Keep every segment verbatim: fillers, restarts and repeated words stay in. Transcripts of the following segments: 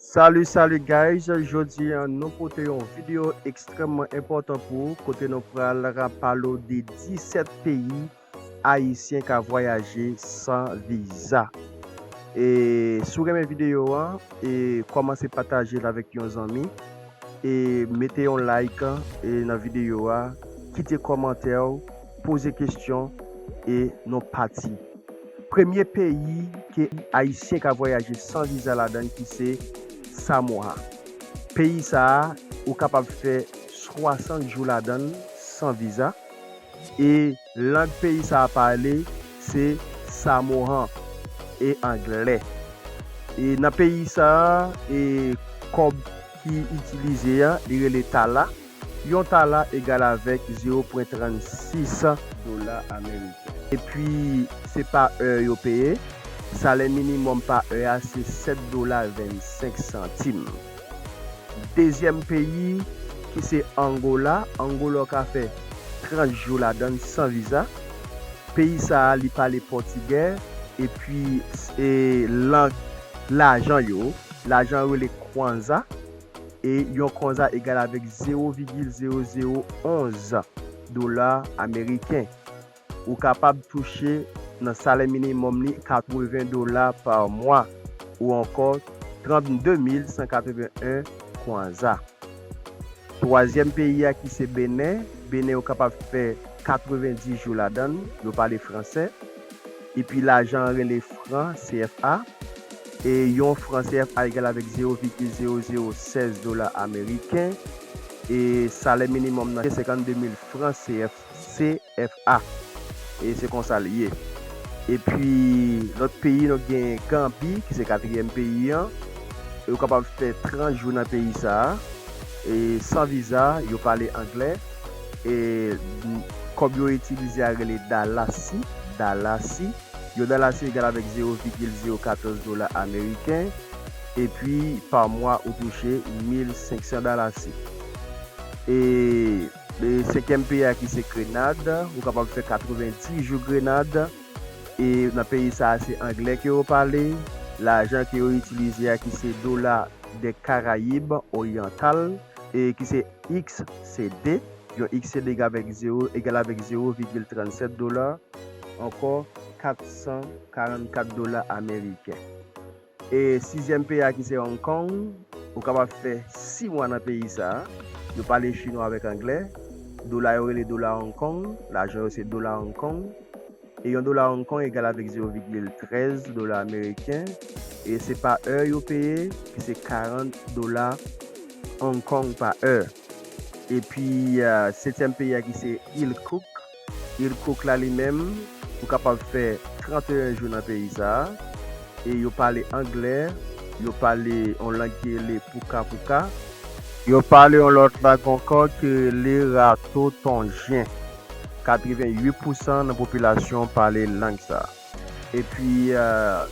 Salut, salut guys, jodi a nou pote yon videyo ekstrèmman enpòtan pou ou, kote nou pral pale w de disèt peyi Ayisyen ka vwayaje san viza. E si w renmen videyo a, e kòmanse pataje l avèk yon zanmi, e mete yon like e nan videyo a, kite kòmantè w, poze kesyon e nou pati. Premye peyi ke Ayisyen ka vwayaje san viza ladan l ki se Samoa. Peyi sa a, ou kapab fè swasant jou ladan l san viza. E lang peyi sa a pale se Samoan e anglè. E nan peyi sa a, e kòb ki itilize a, li rele tala. Yon tala egal avèk zewo pwen trannsis dola ameriken. Epi, se pa è yo peye. Salè minimòm pa è a se sèt dola vennsenk santim. Dezyèm peyi ki se Angola. Angola w ka fè trant jou ladan l san viza. Peyi sa a, li pale pòtigè, epi e lang lajan yo, lajan yo rele kwanza, e yon kwanza egal avèk zewo vigil zewo zewo onz dola ameriken. Ou kapab touche nan salè minimòm li katreven dola pa mwa, ou ankò trannde mil san katreven en kwanza. Twazyèm peyi a ki se Benen. Benen, ou kapab fè katrevendis jou ladan l, yo pale fransè. Epi lajan an rele fran C F A. E yon fran C F A egal avèk zewo vigil zewo zewo sèz dola ameriken. E salè minimòm nan se senkannde mil fran C F, C F A. E se konsa l ye. Epi, lòt peyi, nou gen Ganbi, ki se katriyèm peyi an. E ou kapab fè trant jou nan peyi sa a. E san viza, yo pale anglè. E n-, kòb yo itilize a rele dalasi, dalasi. Yon dalasi egal avèk zewo vigil zewo katòz dola ameriken. Epi, pa mwa, ou touche mil senk san dalasi. E, e senkyèm peyi a ki se Grenad, ou kapab fè katrevendis jou Grenad. E nan peyi sa a, se anglè ke yo pale. Lajan ke yo itilize a ki se dola dè Karayib Oryantal, e ki se X C D. Yon X C D egal avèk zewo, egal avèk zewo vigil trannsèt dola, ankò kat san karannkat dola ameriken. E sizyèm peyi a ki se Hong Kong, ou kapab fè sis mwa nan peyi sa a. Yo pale chinwa avèk anglè. Dola yo rele dola Hong Kong, lajan yo se dola Hong Kong. E yon dola Hong Kong egal avèk zewo vigil trèz dola ameriken. E se pa è yo peye, ki se karant dola Hong Kong pa è. Epi, a, setyèm peyi a ki se Il Cook. Il Cook la li menm, ou kapab fè tranteyen jou nan peyi sa a. E yo pale anglè, yo pale yon lang ki rele Puka Puka. Yo pale yon lòt lang ankò ki rele Rato Tonjen. Katreventuit pousan nan popilasyon pale lang sa a. Epi, e,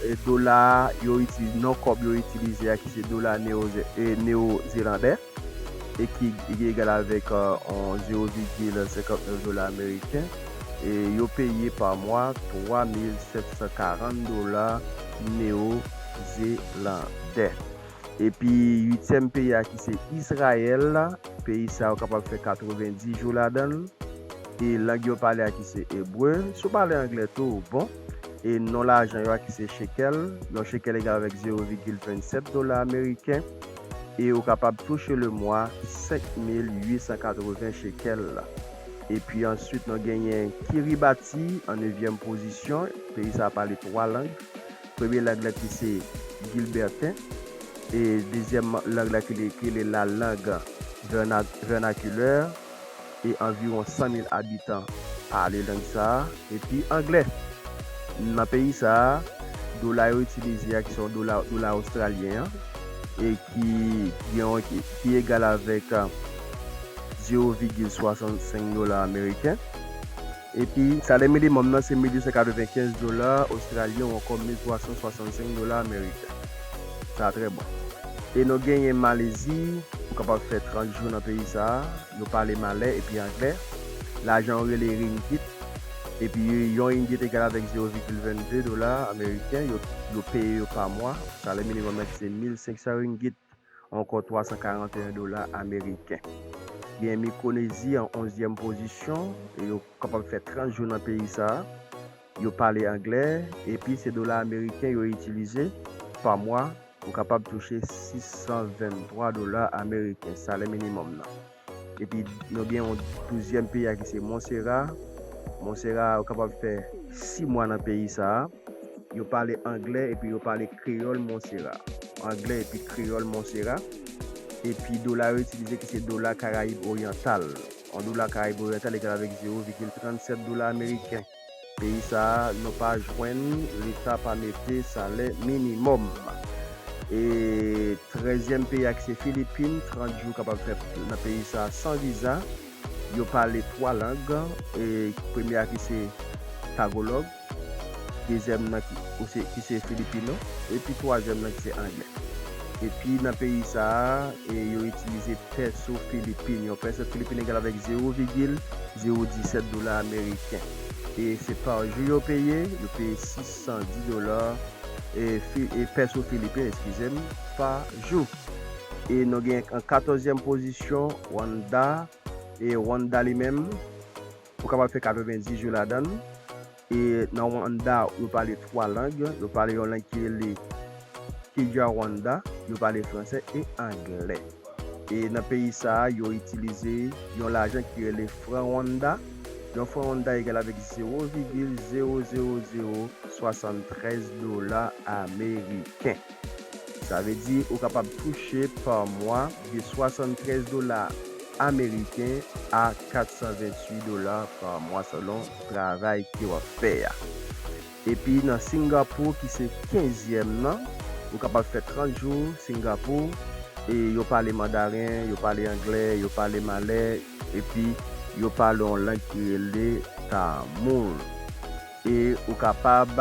e dola a, yo itilize, non kòb yo itilize a ki se dola neo, e, neozelandè, e ki, ki egal avèk, e, on zewo vigil senkantnèf dola ameriken. E yo peye pa mwa twa mil sèt san karant dola neozelandè. Epi uityèm peyi a ki se Izrayèl, peyi sa a ou kapab fè katrevendis jou ladan l. E lang yo pale a ki se ebre. Si w pale anglè tou, bon. E non lajan yo a ki se shekèl. Yon shekèl egal avèk zewo vigil vennsèt dola ameriken. E ou kapab touche le mwa senk mil uit san katreven shekèl. Epi answit, nou genyen Kiribati an nevyèm pozisyon. Peyi sa a pale twa lang. Premye lang la ki se gilbèten, e dezyèm lang la ki rele, ki rele la langue verna-, vernaculaire, e anviwon san mil abitan pale lang sa a, epi anglè. Nan peyi sa a, dola yo itilize a, ki se yon dola, dola ostralyen an, e ki, ki, ki egal avèk, a, zewo vigil swasannsenk dola ameriken. Epi, salè minimòm nan se mil uit san katrevenkenz dola ostralyen ou ankò mil twa san swasannsenk dola ameriken. Sa trè bon. E nou genyen Malezi, ou kapab fè trant jou nan peyi sa a. Yo pale malè epi anglè. Lajan yo rele ringgit. Epi yon ringgit egal avèk zewo vigil vennde dola ameriken, yo, yo peye yo pa mwa. Salè minimòm nan ki se mil senk san ringgit, ankò twa san karanteyen dola ameriken. Gen Mikwonezi an onzyèm pozisyon, e yo kapab fè trant jou nan peyi sa a. Yo pale anglè, epi se dola ameriken yo itilize pa mwa. Ou kapab touche sis san venntwa dola ameriken, salè minimòm nan. Epi nou gen yon douzyèm peyi a ki se Monsera. Monsera, ou kapab fè sis mwa nan peyi sa a. Yo pale anglè epi yo pale kreyòl Monsera. Anglè epi kreyòl Monsera. Epi dola yo itilize ki se dola Karayib Oryantal. Yon dola Karayib Oryantal egal avèk zewo vigil trannsèt dola ameriken. Peyi sa a, nou pa jwenn, Leta pa mete salè minimòm. E trèzyèm peyi a ki se Filipin, trant jou kapab fè nan peyi sa a san viza. Yo pale twa lang, e premye a ki se Tagològ, dezyèm nan ki, ou se, ki se Filipino, epi twazyèm nan ki se anglè. Epi nan peyi sa a, e yo itilize pèso filipin. Yon pèso filipin egal avèk zewo vigil zewo disèt dola ameriken. E se pa jou yo peye, yo peye sis san dis dola, e, fi-, e pèso filipin, eskize m, pa jou. E nou gen an katòzyèm pozisyon, Rwanda. E Rwanda li menm, ou kapab fè katrevenndis jou ladan l. E nan Rwanda, yo pale twa lang. Yo pale yon lang ki rele Kinyarwanda, yo pale fransè e anglè. E nan peyi sa a, yo itilize yon lajan ki rele fran Rwanda. Yon fran Rwanda egal avèk zewo vigil zewo zewo zewo swasanntrèz dola ameriken. Sa vle di ou kapab touche pa mwa de swasanntrèz dola ameriken a kat san venntuit dola pa mwa selon travay ke w ap fè a. Epi nan Singapou ki se kenzyèm nan, ou kapab fè trant jou Singapou, e yo pale mandaren, yo pale anglè, yo pale malè, epi yo pale yon lang ki rele tamoul. E ou kapab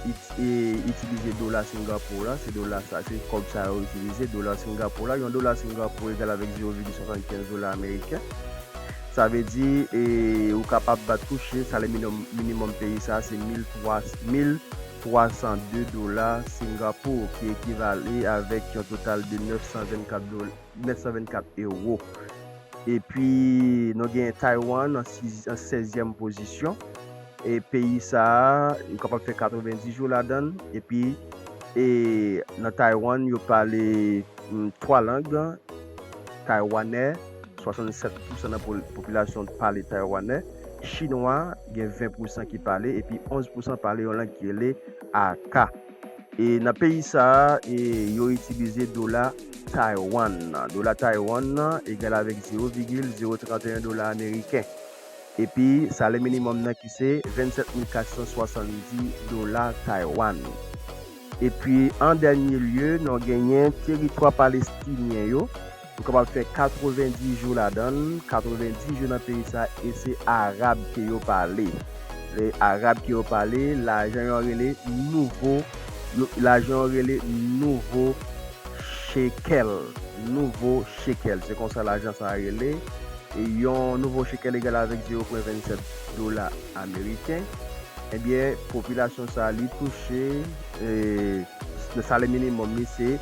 it-, e, itilize dola Singapou la, se dola sa, se kòb sa yo itilize, dola Singapou la. Yon dola Singapou egal avèk zewo vigil swasannkenz dola ameriken. Sa vle di, e, ou kapab touche salè minimòm, minimòm peyi sa, se mil twa, mil twa san de dola Singapou, ki ekivale avèk yon total de nèf san vennkat dola, nèf san vennkat ewo. Epi, nou gen Taiwan an sis, an sèzyèm pozisyon. E peyi sa a, nou kapab fè katrevenndis jou ladan l. Epi, e nan Taiwan, yo pale, mm, twa lang, taywanè, swasannsèt pousan nan po-, popilasyon pale taywanè, chinwa, gen ven pousan ki pale, epi onz pousan pale yon lang ki rele aka. E nan peyi sa a, e, yo itilize dola Taiwan nan. Dola Taiwan nan egal avèk zewo vigil zewo tranteyen dola ameriken. Epi, salè minimòm nan ki se vennsèt mil kat san swasanndis dola Taiwan. Epi, an dènye lye, nou genyen teritwa palestinyen yo. Ou kapab fè katrevenndis jou ladan l, katrevenndis jou nan peyi sa, e se arab ke yo pale. E arab ke yo pale, lajan yo rele nouvo, yo, lajan yo rele nouvo shekel. Nouvo shekel. Se konsa lajan sa a rele. E yon nouvo shekel egal avèk zewo pwen vennsèt dola ameriken. Ebyen, popilasyon sa a, li touche, e, nan salè minimòm li, se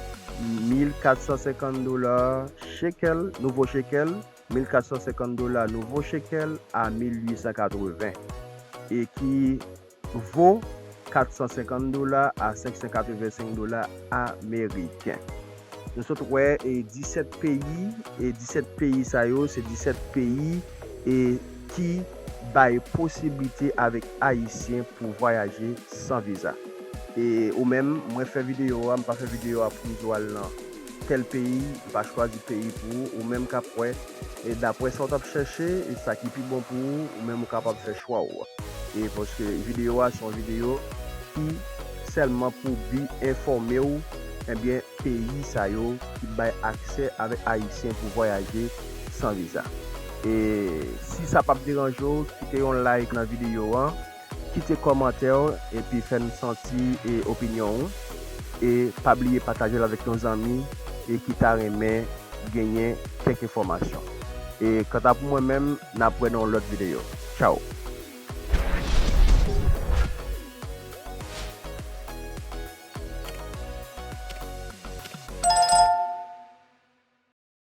mil kat san senkant dola shekel, nouvo shekel, mil kat san senkant dola nouvo shekel a mil uit san katreven, e ki vo kat san senkant dola a senk san katrevensenk dola ameriken. Nou sot wè, e, disèt peyi, e disèt peyi sa yo, se disèt peyi, e, ki bay posiblite avèk Ayisyen pou vwayaje san viza. E ou menm, mwen fè videyo a, m pa fè videyo a pou m di w al nan tèl peyi, m pa chwazi peyi pou ou, ou menm k ap wè, e daprè sa w t ap chèche, e sa ki pi bon pou ou, ou menm ou kapab fè chwa w. E paske videyo a se yon videyo ki sèlman pou bi enfòme w, ebyen, peyi sa yo ki bay aksè avèk Ayisyen pou vwayaje san viza. E si sa p ap deranje w, kite yon like nan videyo an, kite kòmantè w, epi fè n santi, e, opinyon w. E pa bliye pataje l avèk yon zanmi, e ki ta renmen genyen kèk enfòmasyon. E kanta pou mwen menm, n ap wè nan yon lòt videyo. Tchaw!